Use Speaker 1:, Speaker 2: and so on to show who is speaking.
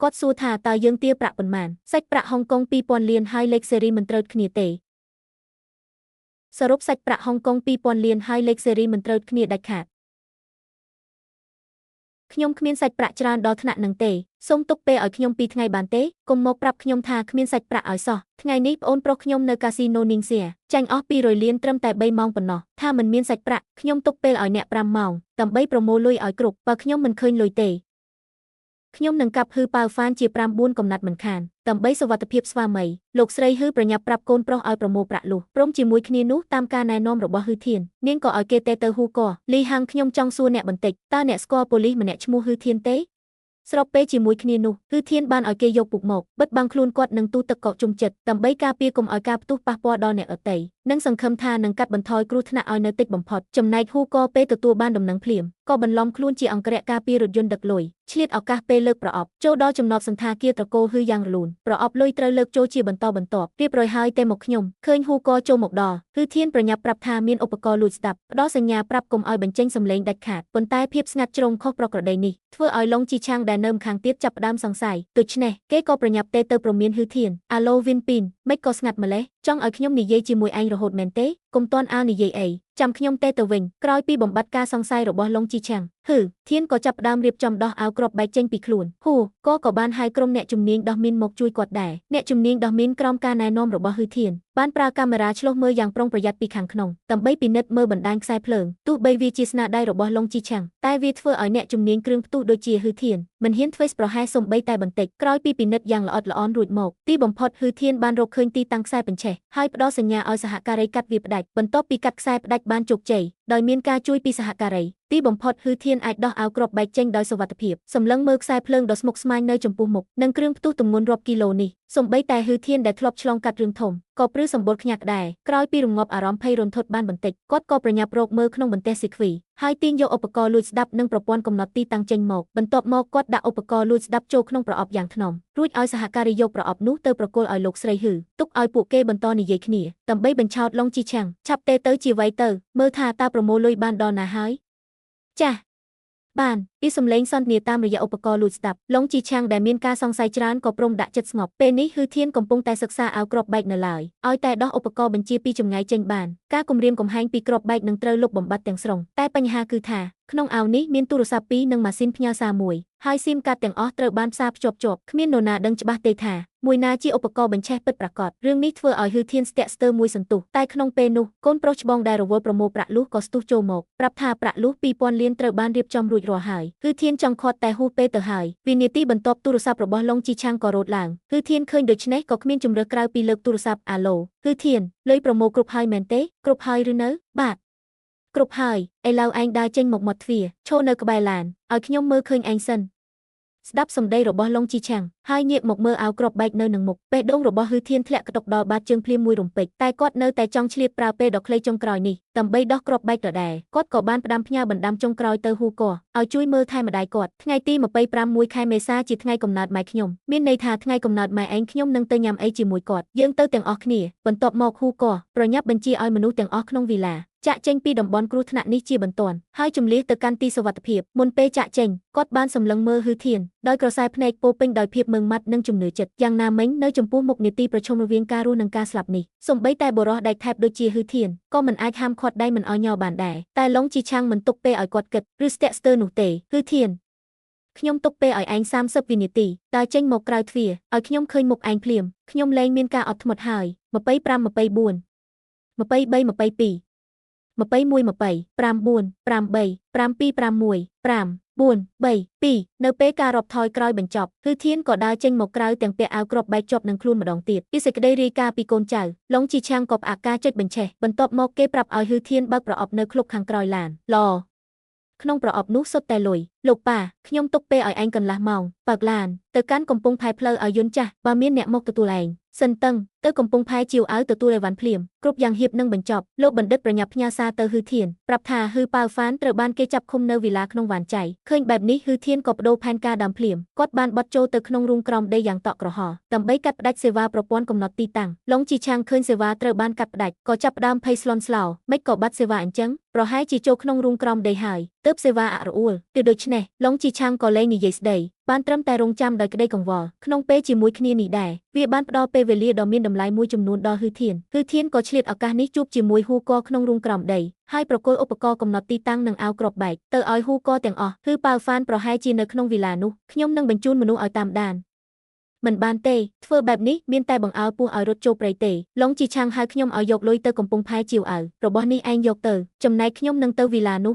Speaker 1: គាត់សួរថាតើយើងទារប្រាក់ប៉ុន្មានសាច់ប្រាក់ហុងកុង2000លានហើយលេខស៊េរីមិនត្រូវគ្នាទេសរុបសាច់ប្រាក់ហុងកុង2000លានហើយលេខស៊េរីមិនត្រូវគ្នាដាច់ខាតខ្ញុំគ្មានសាច់ប្រាក់ច្រើនដល់ថ្នាក់នឹងទេសូមទុកពេលឲ្យខ្ញុំ2ថ្ងៃបានទេកុំមកប្រាប់ខ្ញុំថាគ្មានសាច់ប្រាក់ឲ្យសោះថ្ងៃនេះប្អូនប្រុសខ្ញុំនៅកាស៊ីណូនីងសៀចាញ់អស់200លានត្រឹមតែ3ម៉ោងប៉ុណ្ណោះថាមិនមានសាច់ប្រាក់ខ្ញុំទុកពេលឲ្យអ្នក5ម៉ោងដើម្បីប្រមូលលុយឲ្យគ្រប់បើខ្ញុំមិនឃើញលុយទេខ្ញុំនឹងកាប់ហឺប៉ាវហ្វានជា5 4កំណាត់មិនខានដើម្បីសុវត្ថិភាពស្វាមីលោកស្រីហឺប្រញាប់ប្រាប់កូនប្រុសឲ្យប្រមូលប្រាក់លុះព្រមជាមួយគ្នានោះតាមការណែនាំរបស់ហឺធាននាងក៏ឲ្យគេទេទៅហ៊ូកលីហាំងខ្ញុំចង់សួរអ្នកបន្តិចតើអ្នកស្គាល់ប៉ូលីសម្នាក់ឈ្មោះហឺធានទេស្របពេលជាមួយគ្នានោះហឺធានបានឲ្យគេយកពូកមកបិទបាំងខ្លួនគាត់នឹងទូទឹកកកជុំចិត្តដើម្បីការពារកុំឲ្យការផ្ទុះប៉ះពាល់ដល់អ្នកដទៃនិងសង្ឃឹមថានឹងកាត់បន្ថយគ្រោះថ្នាក់ឲ្យនៅតិចបំផុតចំណែកហ៊ូកពេលទទួលបានដំណឹងភ្លាមក៏បន្លំខ្លួនជាអង្គរៈការពាររថយន្តដឹកលុយឆ្លៀតឱកាសពេលលើកប្រអប់ចូលដល់ចំណតសន្តាគារត្រកូលហឺយ៉ាងរលូនប្រអប់លុយត្រូវលើកចូលជាបន្តបន្ទាប់រៀបរយហើយតែមកខ្ញុំឃើញហ៊ូកចូលមកដល់ហឺធានប្រញាប់ប្រាប់ថាមានឧបករណ៍លួចស្ដាប់ផ្ដល់សញ្ញាប្រាប់កុំឲ្យបញ្ចេញសំឡេងដាច់ខាតប៉ុន្តែភាពស្ងាត់ជ្រុងខុសប្រក្រតីនេះធ្វើឲ្យឡុងជីឆាងដែលនៅម្ខាងទៀតចាប់ផ្ដើមសង្ស័យដូច្នេះគេក៏ប្រញាប់ទេទៅព្រមានហឺធានអាឡូវីនពីនមិនក៏ស្ងាត់ម្លេះចង់ឲ្យខ្ញុំនិយាយជាមួយឯងរហូតមែនទេកុំទាន់អាលនិយាយអីចាំខ្ញុំទេទៅវិញក្រោយពីបំបត្តិការសង្ស័យរបស់ឡុងជីឆាងហឺធានក៏ចាប់ផ្ដើមរៀបចំដោះអាវគ្រាប់បែកចេញពីខ្លួនហ៊ូក៏បានហៅក្រុមអ្នកជំនាញដោះមីនមកជួយគាត់ដែរអ្នកជំនាញដោះមីនក្រោមការណែនាំរបស់ហឺធានបានប្រើកាមេរ៉ាឆ្លុះមើលយ៉ាងប្រុងប្រយ័ត្នពីខាងក្នុងដើម្បីពិនិត្យមើលបណ្ដាញខ្សែភ្លើងទោះបីវាជាស្នាដៃរបស់ឡុងជីឆាងតែវាធ្វើឲ្យអ្នកជំនាញគ្រឿងផ្ទុះដូចជាហឺធានមិនហ៊ានធ្វើប្រហែសសូម្បីតែបន្តិចក្រោយពីពិនិត្យយ៉ាងល្អិតល្អន់រួចមកទីបំផុតហឺធានបានរកឃើញទីតាំងខ្សែបញ្ឆេះហើយផ្ដល់សញ្ញាឲ្យសហការីកាត់វាផ្ដាច់បន្ទាប់ពីកាត់ខ្សែផ្ដាច់បានជោគជ័យដោយមានការជួយពីសហការីទីបំផុតហឺធានអាចដោះអាវគ្រាប់បែកចេញដោយសុវត្ថិភាពសម្លឹងមើលខ្សែភ្លើងដ៏ស្មុគស្មាញនៅចំពោះមុខនិងគ្រឿងផ្ទុះទម្ងន់រាប់គីឡូនេះសូម្បីតែហឺធានដែលធ្លាប់ឆ្លងកាត់រឿងធំក៏ព្រឺសម្បុរខ្ញាក់ដែរក្រោយពីរងាប់អារម្មណ៍ភ័យរន្ធត់បានបន្តិចគាត់ក៏ប្រញាប់រកមើលក្នុងបន្ទះស៊ីខ្វីហើយទាញយកឧបករណ៍លួចស្ដាប់និងប្រព័ន្ធកំណត់ទីតាំងចេញមកបន្ទាប់មកគាត់ដាក់ឧបករណ៍លួចស្ដាប់ចូលក្នុងប្រអប់យ៉ាងថ្នមរួចឲ្យសហការីយកប្រអប់នោះទៅប្រគល់ឲ្យលោកស្រីហឺទុកឲ្យពួកគេបន្តនិយាយគ្នាដើម្បីបញ្ឆោតឡុងជីឆាំងឆាប់ទេទៅជាវៃទៅមើលថាតើប្រមូលលុយបានដល់ណាហើយចាស់បានពីសំឡេងសន្ទនាតាមរយៈឧបករណ៍លួចស្ដាប់ឡុងជីឆាំងដែលមានការសង្ស័យច្រើនក៏ព្រមដាក់ចិត្តស្ងប់ពេលនេះហឺធានកំពុងតែសិក្សាអាវគ្រាប់បែកនៅឡើយឲ្យតែដោះឧបករណ៍បញ្ជាពីចម្ងាយចេញបានការគំរាមកំហែងពីគ្រាប់បែកនឹងត្រូវលុបបំបាត់ទាំងស្រុងតែបញ្ហាគឺថាក្នុងអាវនេះមានទូរស័ព្ទ2និងម៉ាស៊ីនផ្ញើសារមួយហើយស៊ីមកាតទាំងអស់ត្រូវបានផ្សារភ្ជាប់ជាប់គ្មាននរណាដឹងច្បាស់ទេថាមួយណាជាឧបករណ៍បញ្ឆេះពិតប្រាកដរឿងនេះធ្វើឲ្យហឺធានស្ទាក់ស្ទើរមួយសន្ទុះតែក្នុងពេលនោះកូនប្រុសច្បងដែលរវល់ប្រមូលប្រាក់លុះក៏ស្ទុះចូលមកប្រាប់ថាប្រាក់លុះ2000លានត្រូវបានរៀបចំរួចរាល់ហើយហឺធានចង់ខាត់តែហួសពេលទៅហើយវិនាទីបន្ទាប់ទូរស័ព្ទរបស់ឡុងជីឆាងក៏រោទឡើងហឺធានឃើញដូច្នេះក៏គ្មានជម្រើសក្រៅពីលើកទូរស័ព្ទអាឡូហឺធានលុយប្រមូលគ្រប់ហើយមែនទេគ្រប់ហើយឬនៅបាទគ្រប់ហើយឥឡូវឯងដើរចេញមកមាត់ទ្វារឈរនៅក្បែរឡានឲ្យខ្ញុំមើលឃើញឯងសិនស្ដាប់សម្ដីរបស់ឡុងជីឆាំងហើយងាកមកមើលអាវគ្រាប់បែកនៅនឹងមុខបេះដូងរបស់ហឺធានធ្លាក់ក្តុកដល់បាតជើងភ្លាមមួយរំពេចតែគាត់នៅតែចង់ឆ្លៀតប្រើពេលដ៏ខ្លីចុងក្រោយនេះដើម្បីដោះគ្រាប់បែកដដែលគាត់ក៏បានផ្ដាំផ្ញើបណ្ដាំចុងក្រោយទៅហ៊ូកឲ្យជួយមើលថែម្ដាយគាត់ថ្ងៃទី25 1ខែមេសាជាថ្ងៃកំណើតម៉ែខ្ញុំមានន័យថាថ្ងៃកំណើតម៉ែឯងខ្ញុំនឹងទៅញ៉ាំអីជាមួយគាត់យើងទៅទាំងអស់គ្នាបន្ទាប់មកហ៊ូកប្រញាប់បញ្ជាឲ្យមនុស្សទាំងអស់ក្នុងវីឡាចាក់ចេញពីតំបន់គ្រោះថ្នាក់នេះជាបន្ទាន់ហើយជម្លៀសទៅកាន់ទីសុវត្ថិភាពមុនពេលចាក់ចេញគាត់បានសម្លឹងមើលហឺធានដោយក្រសែភ្នែកពោពេញដោយភាពម៉ឺងម៉ាត់និងជំនឿចិត្តយ៉ាងណាមិញនៅចំពោះមុខនាទីប្រឈមរវាងការរស់និងការស្លាប់នេះសូម្បីតែបុរសដែលថែបដូចជាហឺធានក៏មិនអាចហាមឃាត់ដៃមិនឲ្យញ័របានដែរតែឡុងជីឆាងមិនទុកពេលឲ្យគាត់គិតឬស្ទាក់ស្ទើរនោះទេហឺធានខ្ញុំទុកពេលឲ្យឯង30វិនាទីតើចេញមកក្រៅទ្វារឲ្យខ្ញុំឃើញមុខឯងភ្លាមខ្ញុំលែងមានការអត់ធ្មត់ហើយ25 24 23 22 21 20 9 8 7 6 5 4 3 2នៅពេលការរាប់ថយក្រោយបញ្ចប់ហឺធានក៏ដើរចេញមកក្រៅទាំងពាក់អាវគ្រាប់បែកជាប់នឹងខ្លួនម្ដងទៀតពីសេចក្តីរាយការណ៍ពីកូនចៅឡុងជីឆាងក៏ផ្អាកការចុចបញ្ឆេះបន្ទាប់មកគេប្រាប់ឲ្យហឺធានបើកប្រអប់នៅក្លុបខាងក្រោយឡានល្អក្នុងប្រអប់នោះសុទ្ធតែលុយលោកប៉ាខ្ញុំទុកពេលឲ្យឯងកន្លះម៉ោងបើកឡានទៅកាន់កំពង់ផែផ្លូវឲ្យយន្តចាស់បើមានអ្នកមកទទួលឯងសិនតឹងទៅកំពង់ផែជាវអៅទទួលអីវ៉ាន់ភ្លាមគ្រប់យ៉ាងហៀបនឹងបញ្ចប់លោកបណ្ឌិតប្រញាប់ផ្ញើសារទៅហឺធានប្រាប់ថាហឺប៉ាវហ្វានត្រូវបានគេចាប់ឃុំនៅវីឡាក្នុងវ៉ាន់ចៃឃើញបែបនេះហឺធានក៏ប្ដូរផែនការដើមភ្លាមគាត់បានបត់ចូលទៅក្នុងរូងក្រោមដីយ៉ាងតក់ក្រហល់ដើម្បីកាត់ផ្ដាច់សេវាប្រព័ន្ធកំណត់ទីតាំងឡុងជីឆាងឃើញសេវាត្រូវបានកាត់ផ្ដាច់ក៏ចាប់ផ្ដើមភ័យស្លន់ស្លោមិនក៏បាត់សេវាអញ្ចឹងប្រហែលជាចូលក្នុងរូងក្រោមដីហើយទើបសេវាអរអួលគឺដូច្នេះឡុងជីឆាងក៏លែងនិយាយស្ដី បានត្រឹមតែរងចាំដោយក្តីកង្វល់ក្នុងពេលជាមួយគ្នានេះដែរវាបានផ្ដល់ពេលវេលាដ៏មានតម្លៃមួយចំនួនដល់ហ៊ឺធានហ៊ឺធានក៏ឆ្លៀតឱកាសនេះជួបជាមួយហ៊ូកក្នុងរូងក្រោមដីហើយប្រគល់ឧបករណ៍កំណត់ទីតាំងនិងអាវគ្រាប់បែកទៅឲ្យហ៊ូកទាំងអស់ហ៊ឺប៉ាវហ្វានប្រហែលជានៅក្នុងវីឡានោះខ្ញុំនឹងបញ្ជូនមនុស្សឲ្យតាមដានមិនបានទេធ្វើបែបនេះមានតែបង្អើលពស់ឲ្យរត់ចូលព្រៃទេឡុងជីឆាំងហៅខ្ញុំឲ្យយកលុយទៅកំពង់ផែជាវអៅរបស់នេះឯងយកទៅចំណែកខ្ញុំនឹងទៅវីឡានោះ